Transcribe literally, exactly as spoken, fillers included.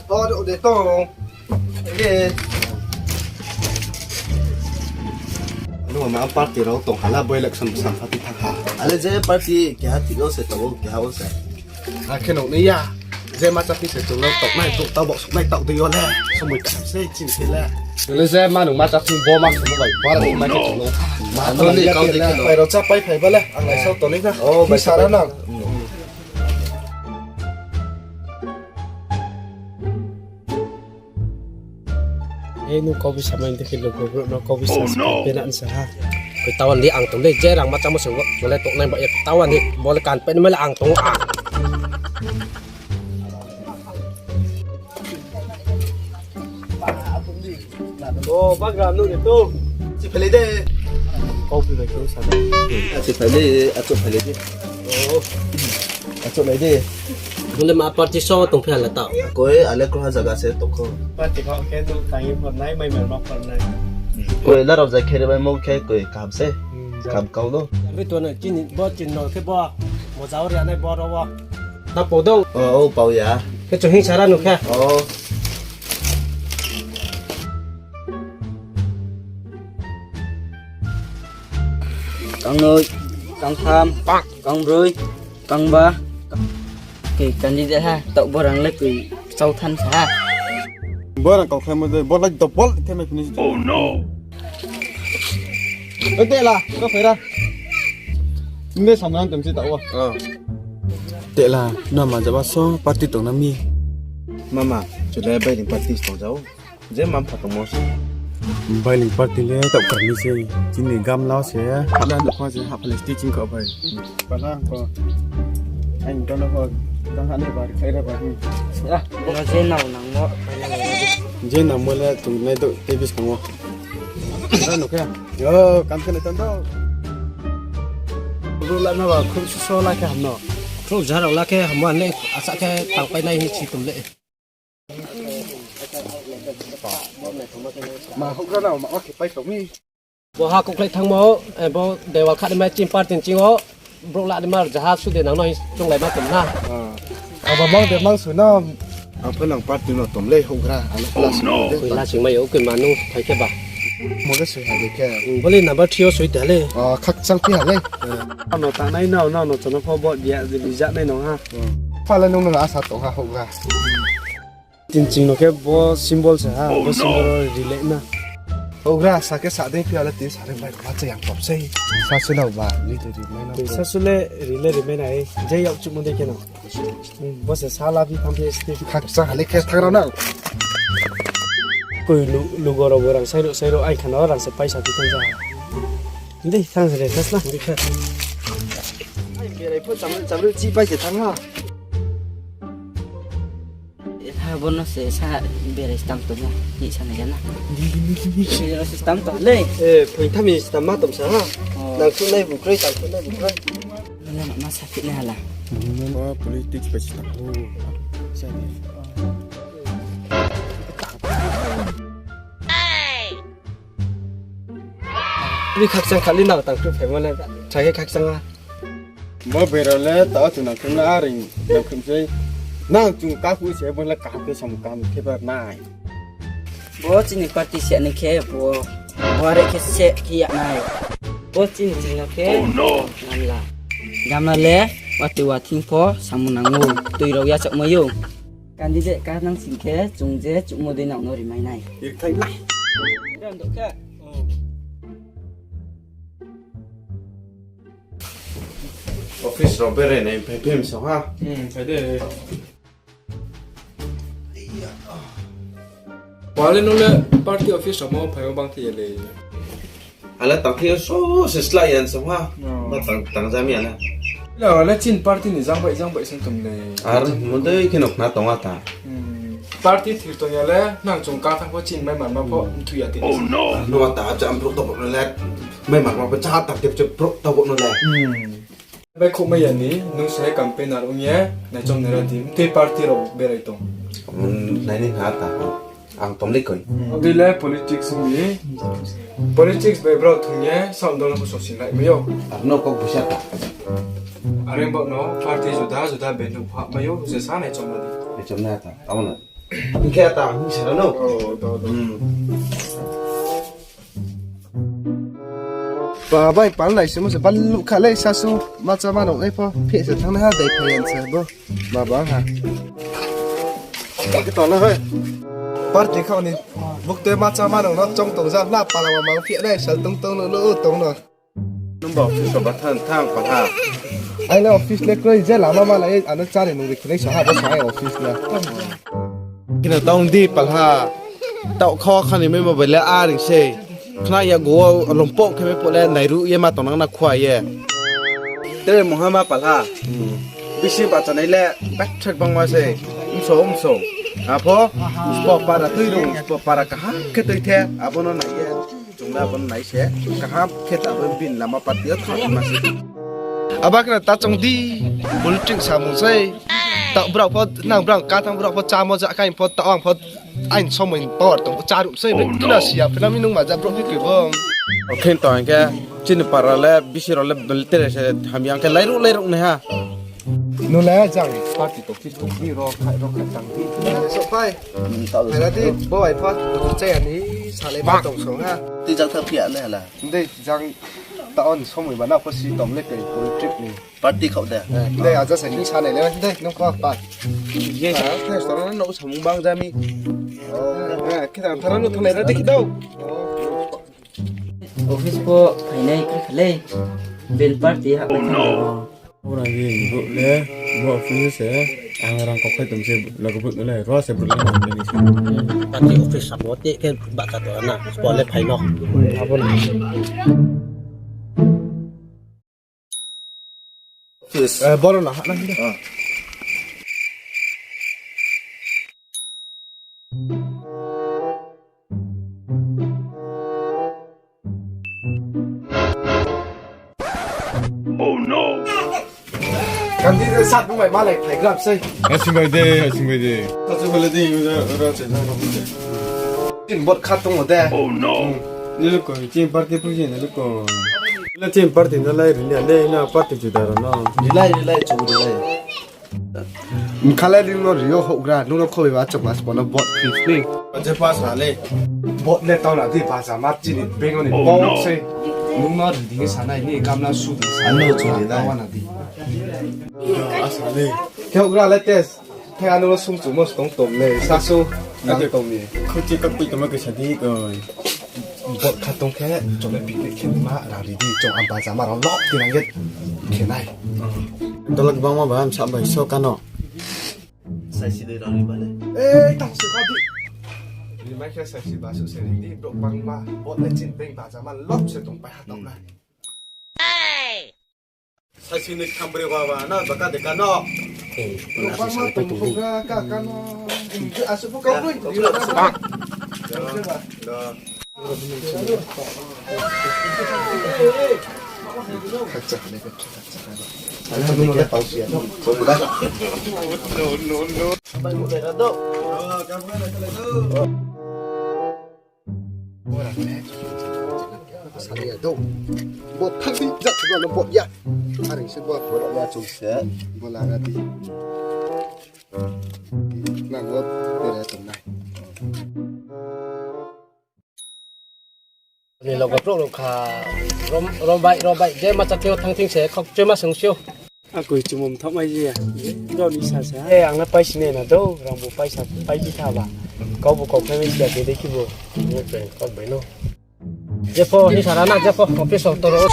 O, de, de, tong. Ede. Ano ma party rao tong hala bo election sam party thang ha. Ale je party keha thik yo se tong o, keha o se. Akhe nung ni ya. Je ma chaphi se chung no toknai, tuk tau bok suknai tau dei yo le. Somoi kaham se chini se le. Nung le je ma nung ma chaphi bo ma suknai bai. Bara suknai chung no. Ma ano ni kau dei khe no. Bai rao cha pai phai ba le. Ang lai sao tong ni na. O, bai sara na. Ei, nung kau bisa mai dei khe lugu brouh no kau bisa sa pena nsa ha. Koi tawan di ang tong dei, je rang ma chamo se wo, bo le toknai ba, ya tawan di, bo le kan pen ma le ang tong a. O, bagra nung ni tu. Si phailai de. Kau phi bai khe sa de. Si phailai, achu phailai de. O. Achu nai de. Bole ma party so tong phi hala tau. Koi ale kroha zaga se tong kho. Party kho khe tu tangi phornai, mai mer ma phornai. Koi la rao jai khe re bai mo khe koi kam se. Hmm, jai. Kam kau lo. Be tu na chini bo chin no khe bo. Mo jao ri anai bo ro wo. Ta pau dong. O, o, pau ya. Khe chu hing sara nu khe. O. Kang noi, kang tham, kang broi, kang ba, kei candidate ha, taoh borang le koi chau than sa ha. Borang kau khe mo de, bor lai double khe mai finish. Oh no! Oi, tela, ko phaira. Nde samrang tem si taoh wo. Oh. Tela, na ma jaba so party tong na mi. Mama, chule bailing party tong jao. Je mam pha tongmo se. Bailing party le taoh kar ni se. Chini gamla se. Hala ni kho se haphle sti ching kho bai. Pala ko. Ain to no ko. Tang ha ni bar khai ra bar. Ah, no je nao nang mo. Je nang mo le tung nai do te bis kang wo. Ra no khe. Yo, kam khe le ton do. Ru la na ba khum su so la khe ham no. Khum ja rao la khe ham wa ne asa khe tang pai nai hi chi tum le. Ma houhgra nao ma wa khe pai tong mi. Bo ha kukhlai thangmo, eh, bo dewal kha de mai chini party ni ching o, brouh la de mar jaha su de nang no hi chunglai ma tong na. Ah. Abo mang de mang su na. Ang pho nang party no tom le houhgra, ang pho la sing de. Koi la sing mai yo, koi ma nung phai khe ba. Mo le sui ha de khe. Hmm, bo le number three o sui de le. Ah, khakchang phi ha le. Ah. Ano tangnai nao, nao no chono pho bo dia, bijak nai no ha. Hmm. Pha le nung no asa tong ha houhgra. Tin ching no khe bo symbol se ha, bo symbol ro relate na. Houhgra sa khe sa dei phi ale tin sa dei bai ma che yang pop sei. Sa su nao ba, ni to ri mai na. Sa su le ri le ri mai na e, je yak chukmo dei khe no. Hmm, bo se sa la phi tham phi sti. Khakchang ha le khe thang rao na. Koi lu, lugo rao bo rang sai ro, sai ro, ai kha no rang se paisa phi tham ja. Dei thang se re, thas na. Dei khe. Ai berai pho cham, cham chi pai se thang ha. Ha, bono se sa berai stam tongmo, ni sa nai ya na. Ni, ni, ni, ni, ni. Berai stam tong le. Eh, phoing thami stam ma tong sa ha. Oh. Nang khunai bukroi, tang khunai bukroi. Nang ma sa phit nai hala. Oh, politics bai stam. Oh. Sa ni. Ni khakchang khali nang tang khru phaimo le. Sa khe khakchang ha. Bo berao le tao chung nang khrum na aring nang khrum sei. Nang chung kahu se bo le kaham khe samung kaham khe bar nai. Bo chini party se ni khe bo, bo are khe se khe ya nai. Bo chini chini khe. Oh no! Gamla. Gamla le, watoi wathing pho samung nang ou, tui rao ya chak mai ou. Candidate ka nang sing khe, chung je chukmo dei nang no ri mai nai. Ri khai nai. Ri ang do khe. Oh. Office rao berai nai phai phim sa ha. Hmm, phai de. Pale no le party office rao mo phai o bang thai ya le. Ale tang thai o so se slái ya sa ha. Oh. Ma tang, tang jami ya na. Le, ale chin party ni jang bai, jang bai sing tong le. Ar mundui khe no khna tong a ta. Hmm. Party thir tong ya le, nang chung ka thang pho chin mai man ma pho, hmm, mthui ya ti. Oh no! No ta jam brouh tabo no le. Mai man ma pho cha ta tep che brouh tabo no le. Hmm. Bai khouh mai ya ni, nung se campaigner ong ye, naichom nai ra di, mtui party rao berai tong. Hmm, nai ni ha ta. Ang tom le koi. Hmm. Abo dei le politics ong ni. Politics bai brao thung ye, sa ong dol no kosong sing lai mai ou. Ar no kok busa ta. Are bo no party juda, juda benu phah mai ou, je sa naichom na di. Naichom na ta. Abo no. Hing khe ta hing se no. Ba bai pal nai se mo se baluh kha le sasu ma cha ma nung nai pho phe se thanng nai ha dai phai yan se bo. Ba ba ha. Ke to na hoi. Party kha ni. Buk te ma cha ma nung no chong tong ja na pala ma ma phe nai sal tong tong no no tong no. Nung ba office ba thang thang pal ha. Ai na office le kroi je lama ma lai ano chari nung ri khlai sa ha ba sa ai office na. Kino tong di pal ha. Tau kho kha ni mai mobile le a ring se. Khna ya go lom po khe mai po le nai ru ye ma tong nang na khua ye. Tere muha ma pal ha. Bisi ba cha nai le bathek bang ma se. Mso mso. Apho spo para tui rung spo para kaham khe tui the abo no nai ye. Chung na bo nai se, kaham khe ta bo bin lama party o thang ma se. Aba khe ta chong di, politics samung sei. Ta brao pho, nang brao ka thang brao pho chamo ja kain pho ta ang pho ain somoi power tong pho charuh sei. Kina siya phe nami nung ma ja brao phi kri bo. Khen to ang khe, chini para le, bisi rao le, military se, hamya ang khe lairuh lairuh nai ha. Nung le jang party tong chi tong di ro khai ro khai tang di. So phai. Hai ra di bo bai pha. Chaya ni salai ma tong song ha. Ti jang thang phia le hala. Dei jang ta on somoi ba na pho si tom le kai politics ni. Party khau de. Dei aja sa ni sa nai le dei nung kho pa. Ye sa restaurant no samung bang jami. Khe ta thara no thang nai ra di khe dau. Office pho phainai kri khalei. Ben party ha pai thang. Ora ye bo le, bo office se, ang rang kok khai tong se, lagu but le, ro se bru le. Party office sa mo te khe ba ka to na, spo le phai no. Abo na. Office. Eh, boro na ha na. Ah. Oh no! Kandi de sat nung bai malai phai gram sei. Asing bai de, asing bai de. Sat se bale de, ura, ura, se na ro de. Tin bot khat tong de. Oh no! Ni luko, chin party puji ni luko. La chin party na lai ri ni, le na party juda ro no. Rilai, rilai, chu rilai. Mkhalai ring no rio houhgra, nung no khobai ba chokma sbo no bot phis ni. Je pa sa le. Bot le tau na di, ba sa ma chini beng ni bot se. Nung no ri di sa nai ni, gamla su di sa nai, chu di nai. Tau na di. Asa le. Khe houhgra le test. Khe ano sung chu mo tong tom le, sa su nang tom ni. Khuchi ka pui toma ke sa di ko. Bot kha tong khe, chung le picnic khe ma rang ri di, chung ang baja ma rang lok di nang ye khe nai. Dola gbangma ba, msa bai so kano. Saisi de rang ri ba le. Ei, tang se kha di. Ri mai khe saisi ba su se ri di, bro bangma, bot le chin beng baja ma lok se tong pai ha tong nai. Saisi ni khambre wa ba na baka de kano. Eh, pun asu sa pai tong di. Ka kano. Asu pho kau roi. No, no, no. Bo thang di, jak se bo no bo ya. Are se bo. Bo ya chung se. Bo la ra di. Nang bo bere tong nai. Ni logo pro ro kha rom, rom bai, rom bai. Je ma cha thing thang thing se khok choi ma sung sio. Akoi chumum thok mai ya. Do ni sa sa. Eh, ang na paisi ne na do, rang bo paisa, paisi tha ba. Kau bo kau phai mai sia de de ki bo. Ni pe kau bai no. Jepho ni sara na, jepho office of toro.